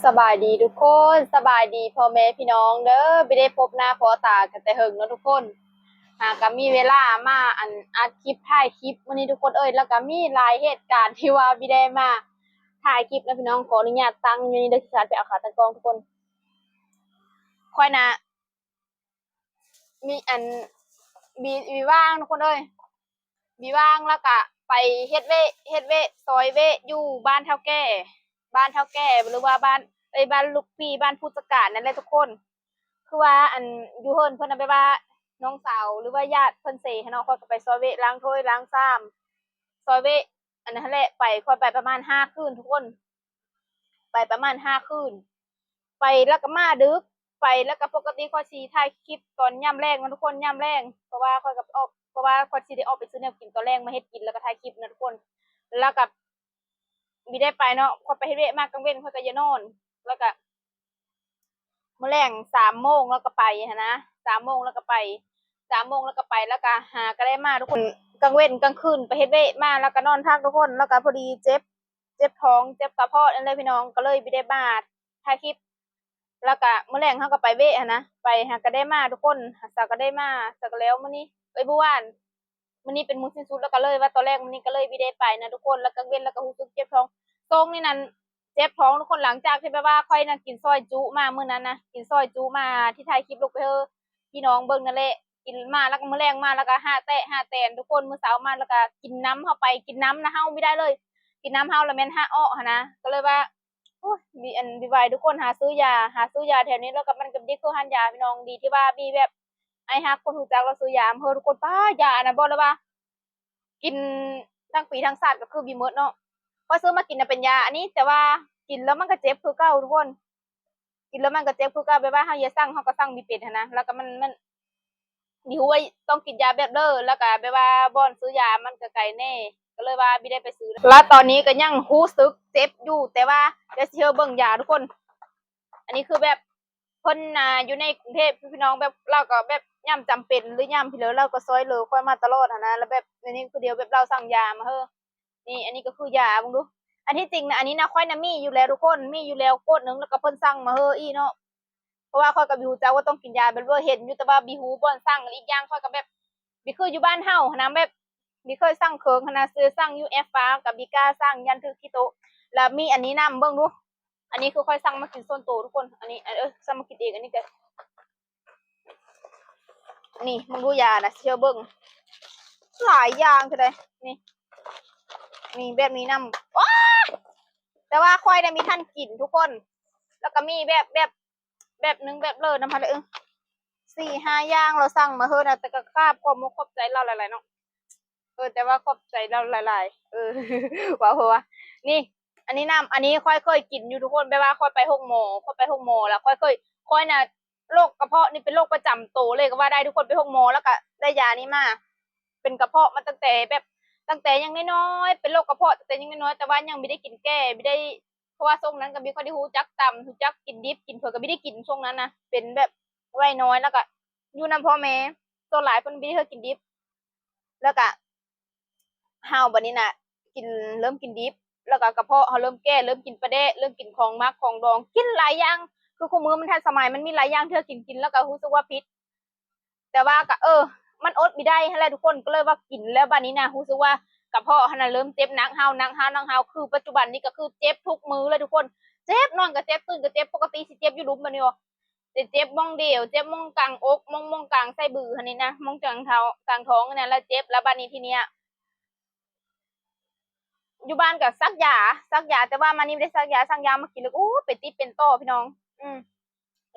ສະບາຍດີທຸກຄົນ ສະບາຍດີພໍ່ແມ່ພີ່ນ້ອງເດີ ບໍ່ໄດ້ພົບໜ້າພໍ້ຕາກັນແຕ່ເຫິງເນາະທຸກຄົນ. ຫາກໍມີເວລາມາ ອັນ ອັດຄລິບ ຖ່າຍຄລິບມື້ນີ້ທຸກຄົນເອີຍ ແລ້ວກໍມີຫຼາຍເຫດການທີ່ວ່າບໍ່ໄດ້ມາຖ່າຍຄລິບນະພີ່ນ້ອງ. ຂໍອະນຸຍາດຕັ້ງຢູ່ນີ້ເດີ ຊິໄປເອົາຂາຕັ້ງກ້ອງທຸກຄົນ. ຂ້ອຍນະ ມີອັນ ມີ ມີວ່າງທຸກຄົນເອີຍ ມີວ່າງ ແລ້ວກະໄປເຮັດວຽກ ເຮັດວຽກ ຊອຍວຽກຢູ່ບ້ານເຖົ້າແກ່ ບ້ານເຖົ້າແກ່ ຫຼືວ່າບ້ານ ເອີຍ ບ້ານລູກພີ່ ບ້ານຜູ້ຈັດການນັ້ນແຫຼະທຸກຄົນ. ຄືວ່າອັນ ຢູ່ເຮືອນເພິ່ນນະ ແບບວ່ານ້ອງສາວ ຫຼືວ່າຍາດເພິ່ນເສຫັ້ນເນາະ ຂ້ອຍກໍໄປຊອຍວຽກ ລ້າງຖ້ວຍ ລ້າງຊາມ ຊອຍວຽກ ອັນນັ້ນແຫຼະ ໄປ ຂ້ອຍໄປປະມານຫ້າຄືນທຸກຄົນ ໄປປະມານຫ້າຄືນ ໄປແລ້ວກໍມາດຶກ ໄປແລ້ວກໍ ປົກກະຕິຂ້ອຍຊິຖ່າຍຄລິບຕອນຍາມແລງເນາະທຸກຄົນ ຍາມແລງ ເພາະວ່າຂ້ອຍກໍອອກ ເພາະວ່າຂ້ອຍຊິໄດ້ອອກໄປຊື້ແນວກິນຕອນແລງມາເຮັດກິນ ແລ້ວກໍຖ່າຍຄລິບນະທຸກຄົນ. ແລ້ວກໍບໍ່ໄດ້ໄປເນາະ ຂ້ອຍໄປເຮັດວຽກມາກາງເວັນ ຂ້ອຍກໍຢາກນອນ ແລ້ວກໍ ມື້ແລງສາມໂມງແລ້ວກໍໄປຫັ້ນນະ ສາມໂມງແລ້ວກໍໄປ ສາມໂມງແລ້ວກໍໄປ ແລ້ວກໍຫາກໍໄດ້ມາທຸກຄົນ. ກາງເວັນກາງຄືນໄປເຮັດວຽກມາ ແລ້ວກໍນອນພັກທຸກຄົນ ແລ້ວກໍພໍດີເຈັບ ເຈັບທ້ອງ ເຈັບກະເພາະນັ້ນແຫຼະພີ່ນ້ອງ ກໍເລີຍບໍ່ໄດ້ມາຖ່າຍຄລິບ. ແລ້ວກໍມື້ແລງເຮົາກໍໄປວຽກຫັ້ນນະ ໄປຫາກໍໄດ້ມາທຸກຄົນ ສາກໍໄດ້ມາ ສາກໍແລ້ວມື້ນີ້ ເອີຍ ມື້ວານ ມື້ນີ້ເປັນມື້ສິ້ນສຸດ ແລ້ວກໍເລີຍວ່າຕອນແລກມື້ນີ້ກໍເລີຍບໍ່ໄດ້ໄປນະທຸກຄົນ. ແລ້ວກາງເວັນແລ້ວກໍຮູ້ສຶກເຈັບທ້ອງ ຊ່ວງນີ້ນັ້ນເຈັບທ້ອງທຸກຄົນ ຫຼັງຈາກທີ່ແບບວ່າຂ້ອຍນະກິນຊອຍຈຸມາມື້ນັ້ນນະ ກິນຊອຍຈຸມາທີ່ຖ່າຍຄລິບລົງໄປໃຫ້ພີ່ນ້ອງເບິ່ງນັ້ນແຫຼະ ກິນມາແລ້ວກໍມື້ແລງມາແລ້ວກໍຫາແຕະຫາແຕນທຸກຄົນ ມື້ເຊົ້າມາແລ້ວກໍກິນນ້ຳເຂົ້າໄປ ກິນນ້ຳນະເຮົາບໍ່ໄດ້ເລີຍ ກິນນ້ຳເຮົາລະແມ່ນຫາອອກຫັ້ນນະ ກໍເລີຍວ່າ ໂອ້ຍ ມີອັນ ບໍ່ໄຫວທຸກຄົນ ຫາຊື້ຢາ ຫາຊື້ຢາແຖວນີ້ ແລ້ວກໍມັນກໍບໍ່ໄດ້ຄືຮ້ານຢາພີ່ນ້ອງ ດີທີ່ວ່າມີແບບອ້າຍຮັກຄົນຮູ້ຈັກ ແລ້ວຊື້ຢາມາໃຫ້ທຸກຄົນ. ປ້າ ຢາອັນນັ້ນບອກເລີຍວ່າ ກິນທັງປີທັງຊາດກໍຄືບໍ່ໝົດເນາະ. ຂ້ອຍຊື້ມາກິນນະເປັນຢາອັນນີ້ ແຕ່ວ່າກິນແລ້ວມັນກໍເຈັບຄືເກົ່າທຸກຄົນ ກິນແລ້ວມັນກໍເຈັບຄືເກົ່າ ແບບວ່າເຮົາຢາກສັ່ງ ເຮົາກໍສັ່ງບໍ່ເປັນຫັ້ນນະ ແລ້ວກໍມັນ ມັນ ບໍ່ຮູ້ວ່າຕ້ອງກິນຢາແບບເລີ ແລ້ວກໍແບບວ່າບ່ອນຊື້ຢາມັນກໍໄກແດ່ ກໍເລີຍວ່າບໍ່ໄດ້ໄປຊື້. ແລ້ວຕອນນີ້ກໍຍັງຮູ້ສຶກເຈັບຢູ່ ແຕ່ວ່າດຽວຊິໃຫ້ເບິ່ງຢາທຸກຄົນ. ອັນນີ້ຄືແບບເພິ່ນນະຢູ່ໃນກຸງເທບ ພີ່ນ້ອງ ແບບລາວກໍແບບຍາມຈຳເປັນ ຫຼືຍາມພີເລີ ລາວກໍຊ່ອຍເຫຼືອຂ້ອຍມາຕະຫຼອດຫັ້ນນະ ແລ້ວແບບອັນນີ້ຄືດຽວແບບລາວສັ່ງຢາມາໃຫ້ ນີ້ ອັນນີ້ກໍຄືຢາ ເບິ່ງດູ. ອັນທີ່ຈິງນະ ອັນນີ້ນະ ຂ້ອຍນະມີຢູ່ແລ້ວທຸກຄົນ ມີຢູ່ແລ້ວຂວດໜຶ່ງ ແລ້ວກໍເພິ່ນສັ່ງມາໃຫ້ອີກເນາະ ເພາະວ່າຂ້ອຍກໍບໍ່ຮູ້ຈັກວ່າຕ້ອງກິນຢາແບບເລີ ເຫັນຢູ່ແຕ່ວ່າບໍ່ຮູ້ບ່ອນສັ່ງ ແລະອີກຢ່າງຂ້ອຍກໍແບບບໍ່ຄືຢູ່ບ້ານເຮົາຫັ້ນນະ ແບບບໍ່ເຄີຍສັ່ງເຄິ່ງຫັ້ນນະ ຊື້ສັ່ງຢູ່ແອັບຟ້າກໍບໍ່ກ້າສັ່ງ ຢ້ານຖືກຂີ້ໂຕະ. ແລ້ວມີອັນນີ້ນຳ ເບິ່ງດູ ອັນນີ້ຄືຂ້ອຍສັ່ງມາກິນສ່ວນໂຕທຸກຄົນ ອັນນີ້ ເອີ ສັ່ງມາກິນເອງ ອັນນີ້ກໍ ນີ້ ເບິ່ງດູຢານະ ຊິໃຫ້ເບິ່ງ ຫຼາຍຢ່າງເທົ່າໃດ ນີ້ ມີແບບນີ້ນຳ ໂອ້ຍ ແຕ່ວ່າຂ້ອຍໄດ້ມີທັນກິນທຸກຄົນ ແລ້ວກໍມີແບບ ແບບ ແບບໜຶ່ງແບບເລີນຳຫັ້ນແຫຼະ ເອີ ສີ່ຫ້າຢ່າງລາວສັ່ງມາໃຫ້ນະ ແຕ່ກໍຂາບຂອບມົກຂອບໃຈລາວຫຼາຍໆເນາະ ເອີ ແຕ່ວ່າຂອບໃຈລາວຫຼາຍໆ ເອີ ເວົ້າເພາະວ່າ ນີ້ ອັນນີ້ນຳ ອັນນີ້ຂ້ອຍເຄີຍກິນຢູ່ທຸກຄົນ ແບບວ່າຂ້ອຍໄປໂຮງໝໍ ຂ້ອຍໄປໂຮງໝໍແລ້ວຂ້ອຍເຄີຍ ຂ້ອຍນະ ໂລກກະເພາະນີ້ເປັນໂລກປະຈຳໂຕເລີຍກໍວ່າໄດ້ທຸກຄົນ ໄປໂຮງໝໍແລ້ວກໍໄດ້ຢານີ້ມາ ເປັນກະເພາະມາຕັ້ງແຕ່ແບບ ຕັ້ງແຕ່ຍັງນ້ອຍໆ ເປັນໂລກກະເພາະຕັ້ງແຕ່ຍັງນ້ອຍໆ ແຕ່ວ່າຍັງບໍ່ໄດ້ກິນແກ້ ບໍ່ໄດ້ ເພາະວ່າຊ່ວງນັ້ນກໍບໍ່ຄ່ອຍໄດ້ຮູ້ຈັກຕຳ ຮູ້ຈັກກິນດິບ ກິນເຜືອກໍບໍ່ໄດ້ກິນຊ່ວງນັ້ນນະ ເປັນແບບໄວນ້ອຍ ແລ້ວກໍຢູ່ນຳພໍ່ແມ່ ສ່ວນຫຼາຍເພິ່ນບໍ່ໄດ້ໃຫ້ກິນດິບ ແລ້ວກະເຮົາບັດນີ້ນະ ກິນ ເລີ່ມກິນດິບ ແລ້ວກະກະເພາະເຮົາເລີ່ມແກ້ ເລີ່ມກິນປາແດກ ເລີ່ມກິນຂອງໝັກຂອງດອງ ກິນຫຼາຍຢ່າງ ຄືຄູ່ມື້ມັນທັນສະໄໝ ມັນມີຫຼາຍຢ່າງທີ່ເຮົາກິນ ກິນແລ້ວກະຮູ້ສຶກວ່າຜິດ ແຕ່ວ່າກະ ເອີ ມັນອົດບໍ່ໄດ້ຫັ້ນແຫຼະທຸກຄົນ ກໍເລີຍວ່າກິນແລ້ວບັດນີ້ນະ ຮູ້ສຶກວ່າກະເພາະຫັ້ນນະເລີ່ມເຈັບໜັກເຮົາ ໜັກເຮົາ ໜັກເຮົາ ຄືປັດຈຸບັນນີ້ກໍຄືເຈັບທຸກມື້ເລີຍທຸກຄົນ ເຈັບ ນອນກໍເຈັບ ຕື່ນກໍເຈັບ ປົກກະຕິຊິເຈັບຢູ່ລຸ່ມບັດນີ້ ເຈັບ ເຈັບໝ່ອງດຽວ ເຈັບໝ່ອງກາງອົກ ໝ່ອງ ໝ່ອງກາງໄສ້ບືຫັ້ນນີ້ນະ ໝ່ອງກາງທ້ອງ ກາງທ້ອງຫັ້ນນະ ແລ້ວເຈັບ ແລ້ວບັດນີ້ທີເນີ້ຍ ຢູ່ບ້ານກໍສັກຢາ ສັກຢາ ແຕ່ວ່າມານີ້ບໍ່ໄດ້ສັກຢາ ສັ່ງຢາມາກິນ ແລ້ວກໍ ໂອ້ ເປັນຕິດເປັນຕໍ່ພີ່ນ້ອງ ອືມ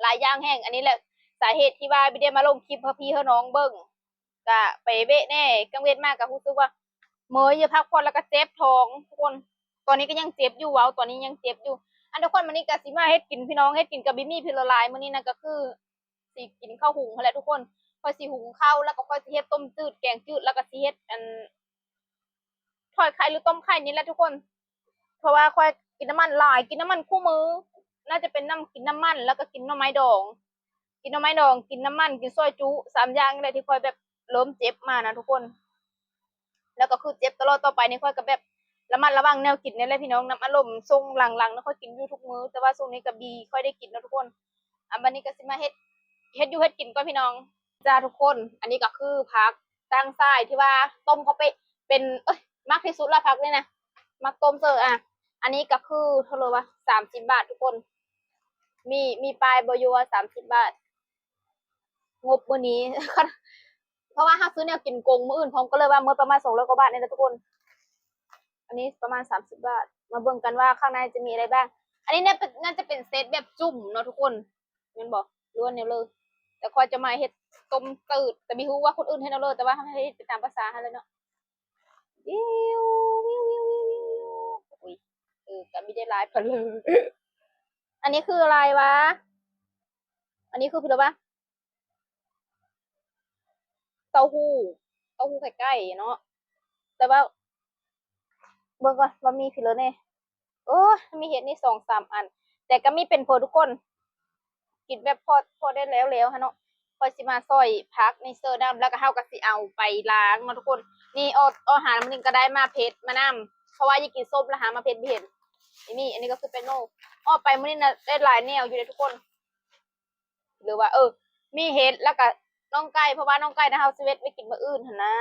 ຫຼາຍຢ່າງແຮງ ອັນນີ້ແຫຼະສາເຫດທີ່ວ່າບໍ່ໄດ້ມາລົງຄລິບໃຫ້ພີ່ໃຫ້ນ້ອງເບິ່ງ ກະໄປເວະແດ່ ກາງເວັນມາກໍຮູ້ສຶກວ່າເມື່ອຍ ຢາກພັກຜ່ອນ ແລ້ວກໍເຈັບທ້ອງທຸກຄົນ ຕອນນີ້ກໍຍັງເຈັບຢູ່ ເວົ້າຕອນນີ້ຍັງເຈັບຢູ່. ອັນ ທຸກຄົນ ມື້ນີ້ກໍຊິມາເຮັດກິນພີ່ນ້ອງ ເຮັດກິນກໍບໍ່ມີເທື່ອຫຼາຍ ມື້ນີ້ນະ ກໍຄືຊິກິນເຂົ້າຫຸງຫັ້ນແຫຼະທຸກຄົນ ຂ້ອຍຊິຫຸງເຂົ້າ ແລ້ວກໍຂ້ອຍຊິເຮັດຕົ້ມຈືດ ແກງຈືດ ແລ້ວກໍຊິເຮັດ ອັນ ທອດໄຂ່ ຫຼື ຕົ້ມໄຂ່ນີ້ແຫຼະທຸກຄົນ ເພາະວ່າຂ້ອຍກິນນ້ຳມັນຫຼາຍ ກິນນ້ຳມັນຄູ່ມື້ ໜ້າຈະເປັນນ້ຳ ກິນນ້ຳມັນ ແລ້ວກໍກິນໜໍ່ໄມ້ດອງ ກິນໜໍ່ໄມ້ດອງ ກິນນ້ຳມັນ ກິນຊອຍຈຸ ສາມຢ່າງນີ້ແຫຼະທີ່ຂ້ອຍແບບເລີ່ມເຈັບມານະທຸກຄົນ ແລ້ວກໍຄືເຈັບຕະຫຼອດ ຕໍ່ໄປນີ້ຂ້ອຍກໍແບບ ລະມັດລະວັງແນວກິນນີ້ແຫຼະພີ່ນ້ອງ. ນ້ຳອັດລົມຊ່ວງຫຼັງໆນີ້ຂ້ອຍກິນຢູ່ທຸກມື້ ແຕ່ວ່າຊ່ວງນີ້ກໍບໍ່ຄ່ອຍໄດ້ກິນເນາະທຸກຄົນ. ອາ ບັດນີ້ກໍຊິມາເຮັດ ເຮັດຢູ່ເຮັດກິນກ່ອນພີ່ນ້ອງ. ຈ້າທຸກຄົນ ອັນນີ້ກໍຄືຜັກຕ່າງຊາຍທີ່ວ່າຕົ້ມເຂົ້າໄປເປັນ ເອີຍ ມັກທີ່ສຸດລະ ຜັກນີ້ນະ ມັກຕົ້ມເສີ. ອາ ອັນນີ້ກໍຄືເທົ່າໃດວະ ສາມສິບບາດທຸກຄົນ. ມີ ມີປ້າຍບໍ່ຢູ່ວ່າສາມສິບບາດ ງົບມື້ນີ້ ເພາະວ່າເຮົາຊື້ແນວກິນກົງມື້ອື່ນພ້ອມ ກໍເລີຍວ່າໝົດປະມານສອງຮ້ອຍກວ່າບາດນີ້ແຫຼະທຸກຄົນ. ອັນນີ້ປະມານສາມສິບບາດ. ມາເບິ່ງກັນວ່າຂ້າງໃນຈະມີອະໄລບ້າງ. ອັນນີ້ໜ້າ ໜ້າຈະເປັນເຊັດແບບຈຸ້ມເນາະທຸກຄົນ ແມ່ນບໍ່ ຫຼືວ່າແນວເລີ? ແຕ່ຂ້ອຍຈະມາເຮັດຕົ້ມຈືດ ແຕ່ບໍ່ຮູ້ວ່າຄົນອື່ນເຮັດແນວເລີ ແຕ່ວ່າເຮົາເຮັດໄປຕາມພາສາເຮົາແຫຼະເນາະ. ວິວ ວິວ ວິວ ວິວ ອຸ້ຍ ເອີ ກໍມີໄດ້ຫຼາຍປານເລີ. ອັນນີ້ຄືອະໄລວະ? ອັນນີ້ຄືຜິດແລ້ວວະ? ເຕົ້າຫູ້ ເຕົ້າຫູ້ໄຂ່ໄກ່ເນາະ. ແຕ່ວ່າເບິ່ງກ່ອນວ່າມີຜິດແລ້ວແດ່. ໂອ້ຍ ມີເຫັດນີ້ສອງສາມອັນ ແຕ່ກໍມີເປັນເພີທຸກຄົນ ກິນແບບພໍ ພໍໄດ້ແລ້ວໆຫັ້ນເນາະ. ຂ້ອຍຊິມາຊອຍຜັກນີ້ເສີນ້ຳ ແລ້ວກໍເຮົາກໍຊິເອົາໄປລ້າງເນາະທຸກຄົນ. ນີ້ ອອກ ອອກຫາມື້ນີ້ກໍໄດ້ໝາກເຜັດມານຳ ເພາະວ່າຢາກກິນສົ້ມ ແລ້ວຫາໝາກເຜັດບໍ່ເຫັນ. ນີ້ ອັນນີ້ກໍຄືແປງໂນ ອອກໄປມື້ນີ້ນະ ໄດ້ຫຼາຍແນວຢູ່ເດ້ທຸກຄົນ. ຫຼືວ່າ ເອີ ມີເຫັດ ແລ້ວກະໜອງໄກ່ ເພາະວ່າໜອງໄກ່ນະ ເຮົາຊິເວັດໄວ້ກິນມື້ອື່ນຫັ້ນນາ.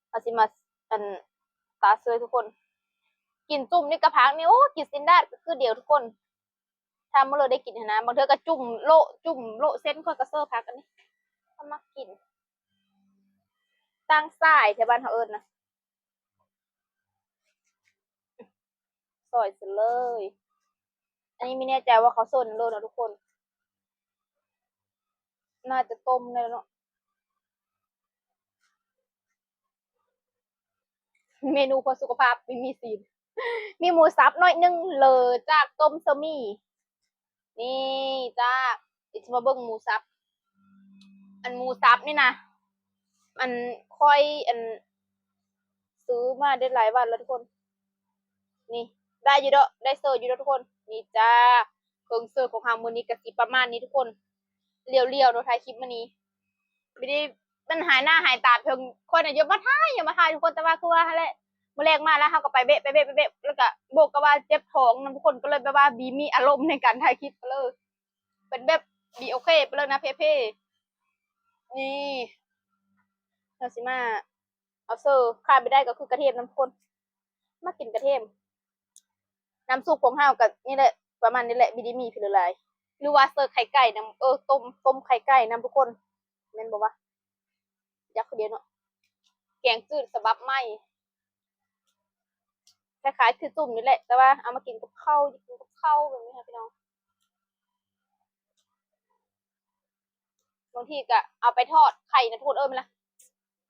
ເຮົາຊິມາ ອັນ ຕາເຊີຍທຸກຄົນ ກິນຈຸ້ມນີ້ກັບຜັກນີ້ ໂອ້ ກິນຊີ້ນດາດກໍຄືດຽວທຸກຄົນ. ຖ້າມື້ເລີໄດ້ກິນຫັ້ນນາ ບາງເທື່ອກໍຈຸ້ມໂລະ ຈຸ້ມໂລະເສັ້ນ ຂ້ອຍກໍເຊີຜັກອັນນີ້ ຂ້ອຍມັກກິນ ຕ່າງຊາຍແຖວບ້ານເຮົາເອີ້ນນະ. ຊອຍຊະເລີຍ. ອັນນີ້ບໍ່ແນ່ໃຈວ່າເຂົາເຊີໂລດເນາະທຸກຄົນ ໜ້າຈະຕົ້ມແລ້ວເນາະ. ເມນູເພື່ອສຸຂະພາບ ມີ ມີຊີ້ນ ມີໝູສັບໜ້ອຍໜຶ່ງ ເລີຈາກຕົ້ມເຊີໝີ່. ນີ້ຈ້າ ດຽວຊິມາເບິ່ງໝູສັບ. ອັນໝູສັບນີ້ນະ ອັນ ຂ້ອຍ ອັນ ຊື້ມາໄດ້ຫຼາຍວັນແລ້ວທຸກຄົນ. ນີ້ ໄດ້ຢູ່ດອກ ໄດ້ເຊີຢູ່ດອກທຸກຄົນ. ນີ້ຈ້າ ເຄື່ອງເຊີຂອງເຮົາມື້ນີ້ກໍຊິປະມານນີ້ທຸກຄົນ. ຫຼຽວໆເນາະ ຖ່າຍຄລິບມື້ນີ້ ບໍ່ໄດ້ ມັນຫາຍໜ້າຫາຍຕາເຖິງ ຂ້ອຍນະ ຢ່າມາຖ່າຍ ຢ່າມາຖ່າຍທຸກຄົນ. ແຕ່ວ່າຄືວ່າຫັ້ນແຫຼະ ມື້ແລງມາແລ້ວເຮົາກໍໄປເວະ ໄປເວະ ໄປເວະ ແລ້ວກໍບວກກັບວ່າເຈັບທ້ອງນຳທຸກຄົນ ກໍເລີຍແບບວ່າບໍ່ມີອາລົມໃນການຖ່າຍຄລິບ ກໍເລີຍເປັນແບບບໍ່ໂອເຄໄປເລີຍນະ ເພເພ. ນີ້ ເຮົາຊິມາເອົາເຊີ ຂາດບໍ່ໄດ້ກໍຄືກະທຽມນຳທຸກຄົນ ມັກກິນກະທຽມ. ນ້ຳຊຸບຂອງເຮົາກໍນີ້ແຫຼະ ປະມານນີ້ແຫຼະ ບໍ່ໄດ້ມີພິເສດຫຼາຍ. ຫຼືວ່າເຊີໄຂ່ໄກ່ນຳ ເອີ ຕົ້ມ ຕົ້ມໄຂ່ໄກ່ນຳທຸກຄົນ ແມ່ນບໍ່ວະ? ຢາກຄົນດຽວເນາະ ແກງຈືດສະບັບໃໝ່ ຄ້າຍໆຄືຈຸ້ມນີ້ແຫຼະ ແຕ່ວ່າເອົາມາກິນກັບເຂົ້າ ກິນກັບເຂົ້າແບບນີ້ຫັ້ນພີ່ນ້ອງ. ບາງທີກໍເອົາໄປທອດໄຂ່ນະທຸກຄົນ ເອີ ແມ່ນລະ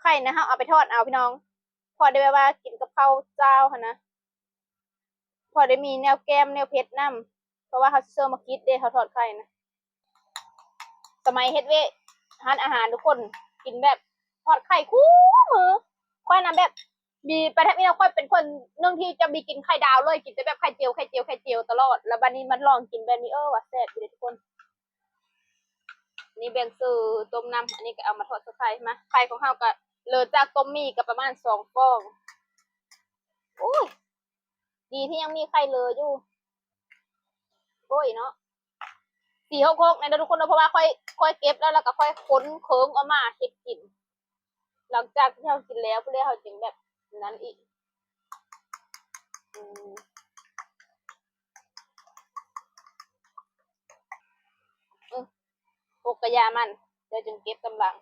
ໄຂ່ນະ ເຮົາເອົາໄປທອດເອົາພີ່ນ້ອງ ພໍໄດ້ແບບວ່າກິນກັບເຂົ້າເຈົ້າຫັ້ນນະ ພໍໄດ້ມີແນວແກ້ມແນວເຜັດນຳ ເພາະວ່າເຮົາຊິເຊີມາກິດເດ້ ເຮົາທອດໄຂ່ນະ. ສະໄໝເຮັດວຽກຮ້ານອາຫານທຸກຄົນ ກິນແບບທອດໄຂ່ຄູ່ມື້. ຂ້ອຍນະແບບ ບີໄປທຳອີ່ເນາະ ຂ້ອຍເປັນຄົນໜຶ່ງທີ່ຈະບໍ່ກິນໄຂ່ດາວເລີຍ ກິນແຕ່ແບບໄຂ່ຈຽວ ໄຂ່ຈຽວ ໄຂ່ຈຽວຕະຫຼອດ ແລ້ວບາດນີ້ມາລອງກິນແບບນີ້ ເອີ ວ່າແຊບຢູ່ເດ້ທຸກຄົນ. ນີ້ແບ່ງເຊີຕົ້ມນຳ ອັນນີ້ກໍເອົາມາທອດໃສ່ໄຂ່. ມາ ໄຂ່ຂອງເຮົາກໍເຫຼືອຈາກຕົ້ມໝີ່ກໍປະມານສອງຟອງ. ໂອ້ຍ ດີທີ່ຍັງມີໄຂ່ເຫຼືອຢູ່. ໂອ້ຍເນາະ ສີ່ຫົກຫົກ ນີ້ເດີທຸກຄົນເດີ ເພາະວ່າຂ້ອຍ ຂ້ອຍເກັບແລ້ວ ແລ້ວກໍຂ້ອຍຂົນເຄິ່ງອອກມາເຮັດກິນ. ຫຼັງຈາກທີ່ເຮົາກິນແລ້ວພຸ້ນແຫຼະ ເຮົາຈຶ່ງແບບນັ້ນອີກ. ອືມ ເອີ ຫົກກະຢ່າມັນ ດຽວຈຶ່ງເກັບຕາມຫຼັງ.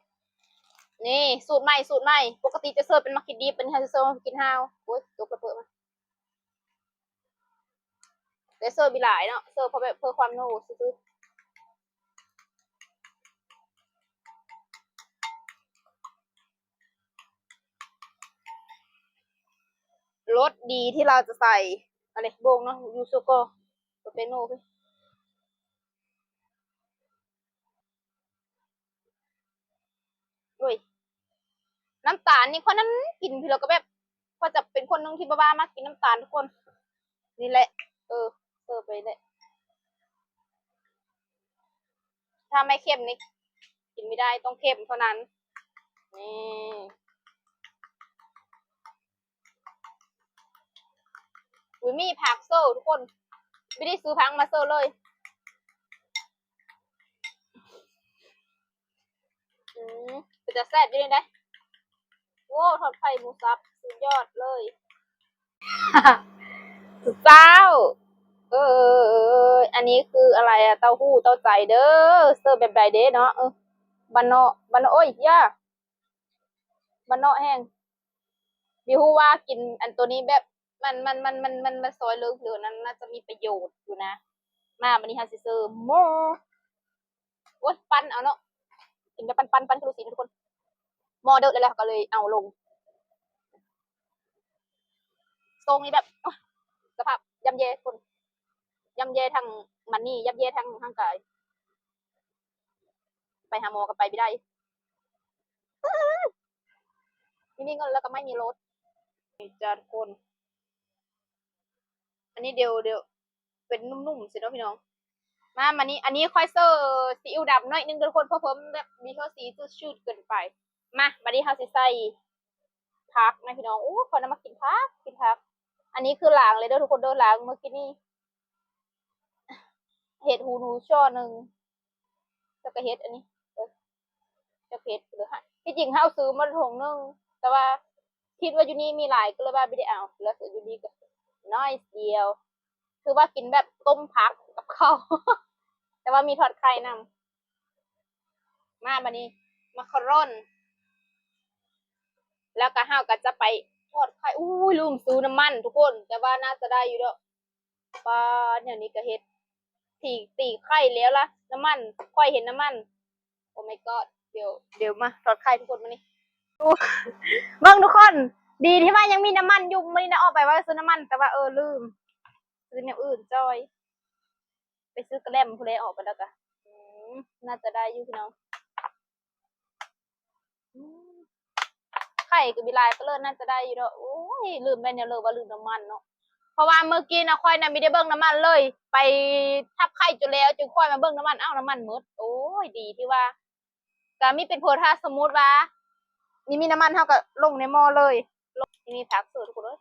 ນີ້ສູດໃໝ່ ສູດໃໝ່ ປົກກະຕິຈະເຊີເປັນໝາກຂິດດິບ ອັນນີ້ເຮົາຈະເຊີເປັນໝາກຂິດຮາວ. ໂອ້ຍ ຕົກລະເປີດມາ. ແຕ່ເຊີບໍ່ຫຼາຍເນາະ ເຊີເພາະແບບເພື່ອຄວາມໂນຊື່ໆ. ລົດດີທີ່ເຮົາຈະໃສ່ ອັນນີ້ໂບງເນາະ ຢູໂຊໂກ ໂປເປໂນ. ໂອ້ຍ ນ້ຳຕານນີ້ຂ້ອຍນັ້ນກິນທີລະກໍແບບ ຂ້ອຍຈະເປັນຄົນໜຶ່ງທີ່ແບບວ່າມັກກິນນ້ຳຕານທຸກຄົນ. ນີ້ແຫຼະ ເອີ ເຊີໄປແຫຼະ. ຖ້າໄມ່ເຄັມນີ້ກິນບໍ່ໄດ້ ຕ້ອງເຄັມເທົ່ານັ້ນ. ນີ້. ມີຜັກເສີທຸກຄົນ ບໍ່ໄດ້ຊື້ຜັກມາເສີເລີຍ. ອືມ ເປັນຕາແຊບຢູ່ເດ. ໂອ້ ທອດໄຂ່ໝູສັບ ສຸດຍອດເລີຍ. ເຈົ້າ ເອີຍ ອັນນີ້ຄືອະໄລອະ? ເຕົ້າຫູ້ເຕົ້າໃຈເດີ. ເສີບແບບໃດເດເນາະ? ເອີ ບ້ານນອກ ບ້ານນອກ ໂອ້ຍ ຢ່າ ບ້ານນອກແຮງ. ບໍ່ຮູ້ວ່າກິນອັນໂຕນີ້ແບບ ມັນ ມັນ ມັນ ມັນ ມັນ ມັນຊອຍເລີກ ຫຼື ນັ້ນ ໜ້າຈະມີປະໂຫຍດຢູ່ນະ. ມາ ບາດນີ້ເຮົາຊິເສີໝໍ້ ໂອ້ຍ ປັ່ນເອົາເນາະ ກິນແບບປັ່ນໆ ປັ່ນຄືລູກຊີ້ນທຸກຄົນ. ໝໍ້ເດີດແລ້ວ ເຮົາກໍເລີຍເອົາລົງ. ໂຊງນີ້ແບບ ໂອ້ຍ ສະພາບຍ່ຳແຍ່ທຸກຄົນ ຍ່ຳແຍ່ທັງມັນນີ້ ຍ່ຳແຍ່ທັງຮ່າງກາຍ. ໄປຫາໝໍກໍໄປບໍ່ໄດ້ ບໍ່ມີເງິນແລ້ວກໍໄມ່ມີລົດ. ນີ້ຈ້າທຸກຄົນ ອັນນີ້ດຽວ ດຽວເປັນໜຸ່ມໆ ຊີ້ເນາະພີ່ນ້ອງ. ມາ ມານີ້ ອັນນີ້ຂ້ອຍເສີຊີອິ້ວດຳໜ້ອຍໜຶ່ງເດີທຸກຄົນ ເພາະເພິ່ນແບບມີເທື່ອສີຈືດໆ ເກີນໄປ. ມາ ບາດນີ້ເຮົາຊິໃສ່ຜັກນະພີ່ນ້ອງ. ໂອ້ ຂ້ອຍນະມັກກິນຜັກ ກິນຜັກ. ອັນນີ້ຄືລ້າງເລີຍເດີທຸກຄົນເດີ ລ້າງມື້ກີ້ນີ້ ເຮັດຫູໜູຊ່ອໜຶ່ງ ແລ້ວກໍເຮັດອັນນີ້ ເອີ ຈັກເຮັດເລີຍ. ທີ່ຈິງເຮົາຊື້ມາຖົງໜຶ່ງ ແຕ່ວ່າຄິດວ່າຢູ່ນີ້ມີຫຼາຍ ກໍເລີຍວ່າບໍ່ໄດ້ເອົາ ແລ້ວຊື້ຢູ່ນີ້ກໍໜ້ອຍດຽວ. ຄືວ່າກິນແບບຕົ້ມຜັກກັບເຂົ້າ ແຕ່ວ່າມີທອດໄຂ່ນຳ. ມາ ບາດນີ້ມາຄາຣອນ ແລ້ວກໍເຮົາກໍຈະໄປທອດໄຂ່. ອູ້ຍ ລືມຊື້ນ້ຳມັນທຸກຄົນ ແຕ່ວ່າໜ້າຈະໄດ້ຢູ່ດອກ. ປາ ແນວນີ້ກໍເຮັດ ຕີ ຕີໄຂ່ແລ້ວລະ ນ້ຳມັນ ຂ້ອຍເຫັນນ້ຳມັນ. Oh my god ດຽວ ດຽວມາທອດໄຂ່ທຸກຄົນມື້ນີ້. ເບິ່ງທຸກຄົນ ດີທີ່ວ່າຍັງມີນ້ຳມັນຢູ່. ມື້ນີ້ນະອອກໄປວ່າຊື້ນ້ຳມັນ ແຕ່ວ່າ ເອີ ລືມ ຊື້ແນວອື່ນຈ່ອຍ ໄປຊື້ກະແລັມພຸ້ນແຫຼະ ອອກໄປແລ້ວກະ. ອືມ ໜ້າຈະໄດ້ຢູ່ພີ່ນ້ອງ. ອືມ ໄຂ່ກໍມີຫຼາຍປານເລີດ ໜ້າຈະໄດ້ຢູ່ດອກ. ໂອ້ຍ ລືມໄດ້ແນວເລີວ່າລືມນ້ຳມັນເນາະ ເພາະວ່າມື້ກີ້ນະ ຂ້ອຍນະບໍ່ໄດ້ເບິ່ງນ້ຳມັນເລີຍ ໄປທັບໄຂ່ຈົນແລ້ວ ຈຶ່ງຄ່ອຍມາເບິ່ງນ້ຳມັນ ອ້າວ ນ້ຳມັນໝົດ. ໂອ້ຍ ດີທີ່ວ່າ ກໍມີເປັນເພື່ອ ຖ້າສົມມຸດວ່າມີ ມີນ້ຳມັນ ເຮົາກໍລົງໃນໝໍ້ເລີຍ. ນີ້ ນີ້ຜັກເສີທຸກຄົນເອີຍ.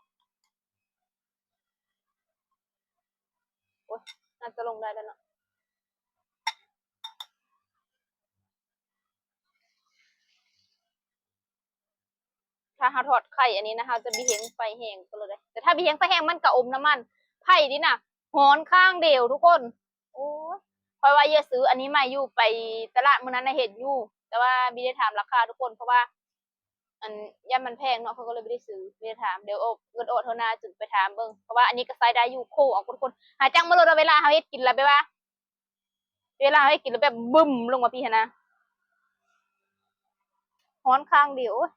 ໂອ້ຍ ໜ້າຈະລົງໄດ້ແລ້ວເນາະ. ຖ້າເຮົາທອດໄຂ່ອັນນີ້ນະ ເຮົາຈະບໍ່ເຮັງໄຟແຮງກໍເລີຍເດ້ ແຕ່ຖ້າບໍ່ເຮັງໄຟແຮງມັນກະອົມນ້ຳມັນ. ໄຟນີ້ນະ ຮ້ອນຂ້າງດຽວທຸກຄົນ. ໂອ້ຍ ຂ້ອຍວ່າຢ່າຊື້ອັນນີ້ໃໝ່ຢູ່ ໄປຕະຫຼາດມື້ນັ້ນນະເຫັນຢູ່ ແຕ່ວ່າບໍ່ໄດ້ຖາມລາຄາທຸກຄົນ ເພາະວ່າ ອັນ ຢ້ານມັນແພງເນາະ ຂ້ອຍກໍເລີຍບໍ່ໄດ້ຊື້ ບໍ່ໄດ້ຖາມ. ດຽວອອກ ເງິນອອກເທົ່ານາຈຶ່ງໄປຖາມເບິ່ງ ເພາະວ່າອັນນີ້ກໍໃຊ້ໄດ້ຢູ່. ໂຄ ເອົາທຸກຄົນ ຫາຈັງມາໂລດ ເວລາເຮົາເຮັດກິນລະແບບວ່າ ເວລາເຮົາເຮັດກິນລະແບບບຶ້ມລົງມາພີ້ຫັ້ນນະ. ຮ້ອນຂ້າງດຽວ ໂອ້ຍ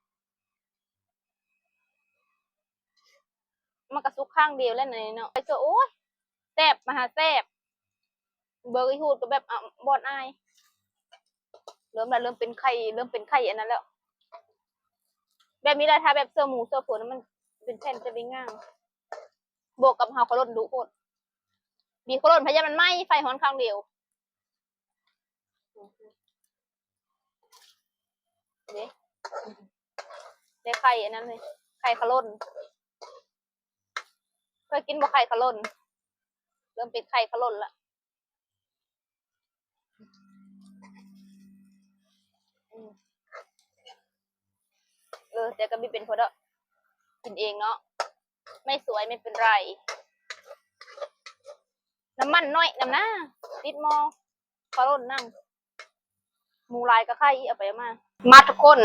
ມັນກະສຸກຂ້າງດຽວແລ້ວນະເນາະ. ໄປເທື່ອ ໂອ້ຍ ແຊບ ມະຫາແຊບ. ເບີກອີຮູດກໍແບບ ອາ ບ່ອນອາຍ ເລີ່ມລະ ເລີ່ມເປັນໄຂ່ ເລີ່ມເປັນໄຂ່ອັນນັ້ນແລ້ວ. ແບບນີ້ລະ ຖ້າແບບເສື້ອໝູເສື້ອຜົນມັນເປັນແຜ່ນຈະໄດ້ງ່າຍ ບວກກັບເຮົາຂະຫຼົ່ນດຸໂພດ. ບີຂະຫຼົ່ນພະຍາມັນໄໝ້ ໄຟຮ້ອນຂ້າງດຽວ. ເດ້ ໄດ້ໄຂ່ອັນນັ້ນເລີຍ ໄຂ່ຂະຫຼົ່ນ. ເຄີຍກິນບໍ່ໄຂ່ຂະຫຼົ່ນ? ເລີ່ມເປັນໄຂ່ຂະຫຼົ່ນລະ. ອືມ ເອີ ແຕ່ກໍບໍ່ເປັນຜົນດອກ ກິນເອງເນາະ ໄມ່ສວຍໄມ່ເປັນໄລ. ນ້ຳມັນໜ້ອຍນຳນາ ຕິດໝໍ້ ຂະຫຼົ່ນນຳ. ໝູຫຼາຍກໍໄຂ່ອີກ ເອົາໄປເອົາມາ. ມາທຸກຄົນ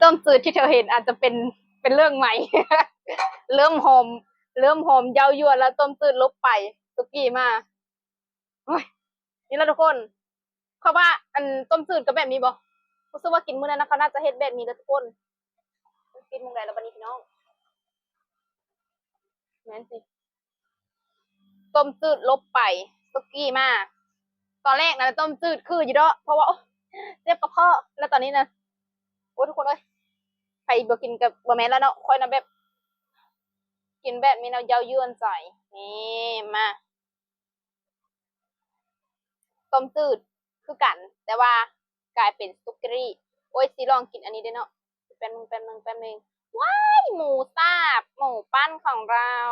ຕົ້ມຈືດທີ່ເຈົ້າເຫັນອາດຈະເປັນ ເປັນເລື່ອງໃໝ່ ເລີ່ມຫອມ ເລີ່ມຫອມເຍົາຢວນແລ້ວ. ຕົ້ມຈືດລົບໄປ ສຸກີ້ມາ. ໂອ້ຍ ນີ້ລະທຸກຄົນ ເຂົາວ່າ ອັນ ຕົ້ມຈືດກໍແບບນີ້ບໍ່? ຮູ້ສຶກວ່າກິນມື້ນັ້ນນະ ເຂົາໜ້າຈະເຮັດແບບນີ້ລະທຸກຄົນ. ມັນປິດໝ່ອງໃດລະບັດນີ້ພີ່ນ້ອງ? ແມ່ນຊິ ຕົ້ມຈືດລົບໄປ ສຸກີ້ມາ. ຕອນແລກນະຕົ້ມຈືດຄືຢູ່ດອກ ເພາະວ່າ ໂອ້ ເຈັບປາກຄໍ ແລ້ວຕອນນີ້ນະ ໂອ້ ທຸກຄົນເອີຍ ໃຜບໍ່ກິນກໍບໍ່ແມ່ນລະເນາະ. ຂ້ອຍນະແບບ ກິນແບບມີແນວເຍົາຢວນໃຈ. ນີ້ ມາ ຕົ້ມຈືດຄືກັນ ແຕ່ວ່າກາຍເປັນສະຕຸກເກຣີ. ໂອ້ຍ ຊິລອງກິນອັນນີ້ເດ້ເນາະ. ແປັບໜຶ່ງ ແປັບໜຶ່ງ ແປັບໜຶ່ງ. ວ້າຍ ໝູສາບ ໝູປັ້ນຂອງເຮົາ.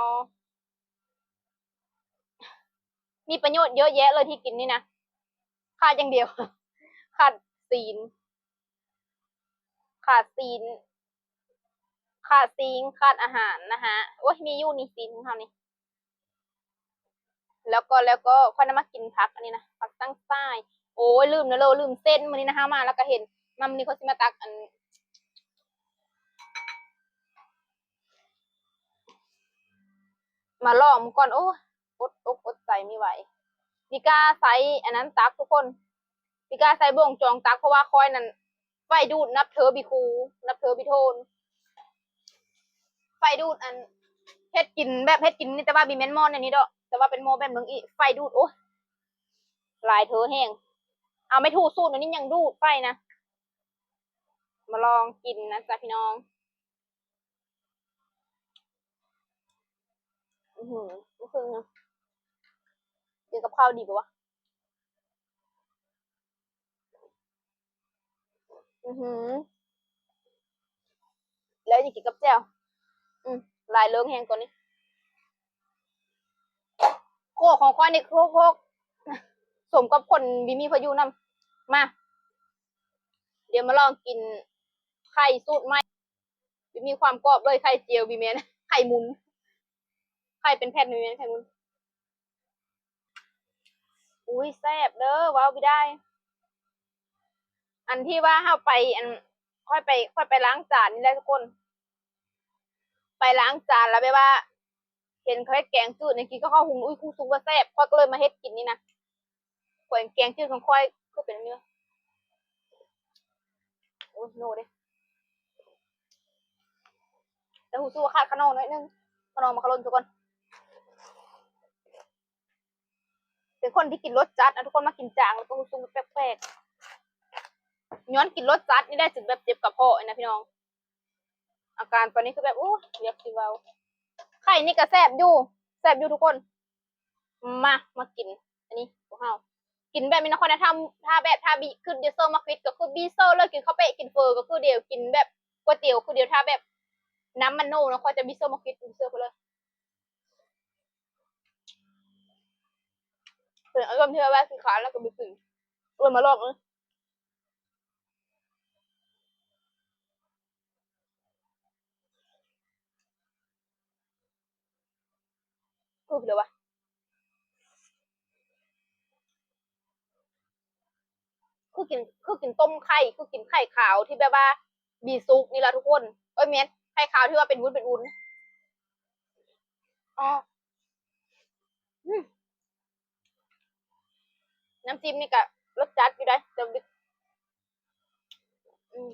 ມີປະໂຫຍດເຍອະແຍະເລີຍທີ່ກິນນີ້ນະ. ຂາດຢ່າງດຽວ ຂາດຊີນ ຂາດຊີນ ຂາດຊີນ ຂາດອາຫານນະຮະ. ໂອ້ຍ ມີຢູ່ນີ້ ຊີນຂອງເຮົານີ້. ແລ້ວກໍ ແລ້ວກໍຂ້ອຍນຳມາກິນຜັກອັນນີ້ນະ ຜັກຕັງຊາຍ. ໂອ້ຍ ລືມນະເລີ ລືມເສັ້ນ. ມື້ນີ້ນະ ເຮົາມາແລ້ວກໍເຫັນ ມາມື້ນີ້ຂ້ອຍຊິມາຕັກອັນ ມາລອງກ່ອນ. ໂອ້ຍ ອົດອົກອົດໃຈບໍ່ໄຫວ. ປີກາໃຊ້ອັນນັ້ນຕັກທຸກຄົນ ປີກາໃຊ້ບ່ວງຈອງຕັກ ເພາະວ່າຂ້ອຍນັ້ນໄຟດູດ ນັບເທີບີຄູ ນັບເທີບີໂທນ ໄຟດູດ. ອັນ ເຮັດກິນແບບເຮັດກິນນີ້ ແຕ່ວ່າບໍ່ແມ່ນໝໍ້ແນວນີ້ດອກ ແຕ່ວ່າເປັນໝໍ້ແບບໜຶ່ງອີກ ໄຟດູດ. ໂອ້ຍ ຫຼາຍເທີແຮງ. ເອົາໄມ້ຖູສູດອັນນີ້ຍັງດູດໄຟນະ. ມາລອງກິນນະຈ໊ະພີ່ນ້ອງ. ອືຫື ບໍ່ເຄີຍນະ ກິນກັບເຂົ້າດີບໍ່ວະ? ອືຫື ແລ້ວນີ້ກິນກັບແຈ່ວ. ອື ຫຼາຍເລີງແຮງກວ່ານີ້. ໂຄກຂອງຂ້ອຍນີ້ໂຄກ ໂຄກ ສົມກັບຄົນບໍ່ມີພາຍຸນຳ. ມາ ດຽວມາລອງກິນໄຂ່ສູດໃໝ່. ບໍ່ມີຄວາມກອບເລີຍ ໄຂ່ຈຽວບໍ່ແມ່ນ ໄຂ່ໝຸນ ໄຂ່ເປັນແຜ່ນບໍ່ແມ່ນໄຂ່ໝຸນ. ອຸ້ຍ ແຊບເດີ ເວົ້າບໍ່ໄດ້. ອັນທີ່ວ່າເຮົາໄປ ອັນ ຂ້ອຍໄປ ຂ້ອຍໄປລ້າງຈານນີ້ແຫຼະທຸກຄົນ ໄປລ້າງຈານແລ້ວແບບວ່າ ເຫັນເຂົາເຮັດແກງຈືດໃຫ້ກິນກັບເຂົ້າຫຸງ ອຸ້ຍ ຮູ້ສຶກວ່າແຊບ ຂ້ອຍກໍເລີຍມາເຮັດກິນນີ້ນະ. ແກງຈືດຂອງຂ້ອຍຄືເປັນແບບນີ້ວະ? ໂອ້ຍ ໂນເດ້ ແຕ່ຮູ້ສຶກວ່າຂາດຂະໜໍ້ໜ້ອຍໜຶ່ງ ຂະໜໍ້ມັກກະລົນຊະກ່ອນ. ເປັນຄົນທີ່ກິນລົດຈັດນະທຸກຄົນ ມາກິນຈາງແລ້ວກໍຮູ້ສຶກແປກໆ ຍ້ອນກິນລົດຈັດນີ້ແຫຼະ ຈຶ່ງແບບເຈັບກະເພາະນະພີ່ນ້ອງ. ອາການຕອນນີ້ຄືແບບ ໂອ້ ຢາກຊິເວົ້າ. ໄຂ່ນີ້ກໍແຊບຢູ່ ແຊບຢູ່ທຸກຄົນ. ມາ ມາກິນອັນນີ້ພວກເຮົາ ກິນແບບມີນະຄອນນະທຳ ຖ້າແບບ ຖ້າບີ ຄືຢູ່ເຊີມາຄວິດ ກໍຄືບີເຊີເລີຍ ກິນເຂົ້າເປະ ກິນເຝີ ກໍຄືດຽວ ກິນແບບກ໋ວຍຕຽວຄືດຽວ. ຖ້າແບບນ້ຳມັນໂນນະ ຂ້ອຍຈະບີເຊີມາຄວິດ ບີເຊີໄປເລີຍ. ເປັນອາລົມທີ່ວ່າຊິຂາຍແລ້ວກໍບໍ່ກິນ ເອີ້ຍ ມາລອງເອີ. ຄືເລີຍວ່າ ຄືກິນ ຄືກິນຕົ້ມໄຂ່ ຄືກິນໄຂ່ຂາວທີ່ແບບວ່າບີສຸກນີ້ລະທຸກຄົນ. ເອີຍ ແມ່ນ ໄຂ່ຂາວທີ່ວ່າເປັນວຸ້ນເປັນວຸ້ນ. ອໍ ອືມ ນ້ຳຈິ້ມນີ້ກະລົດຈັດຢູ່ໃດ໋ ແຕ່ ອືມ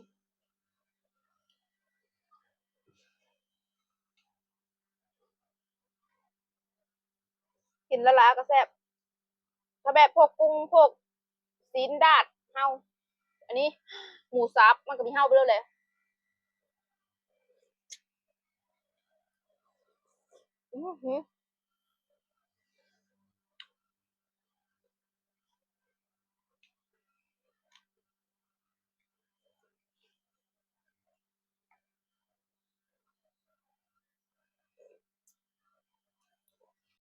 ກິນຫຼາຍໆກໍແຊບ. ຖ້າແບບພວກກຸ້ງ ພວກຊີ້ນດາດເຮົາ ອັນນີ້ໝູສັບ ມັນກໍມີເຮົາໄປເລີຍແຫຼະ. ອືຫື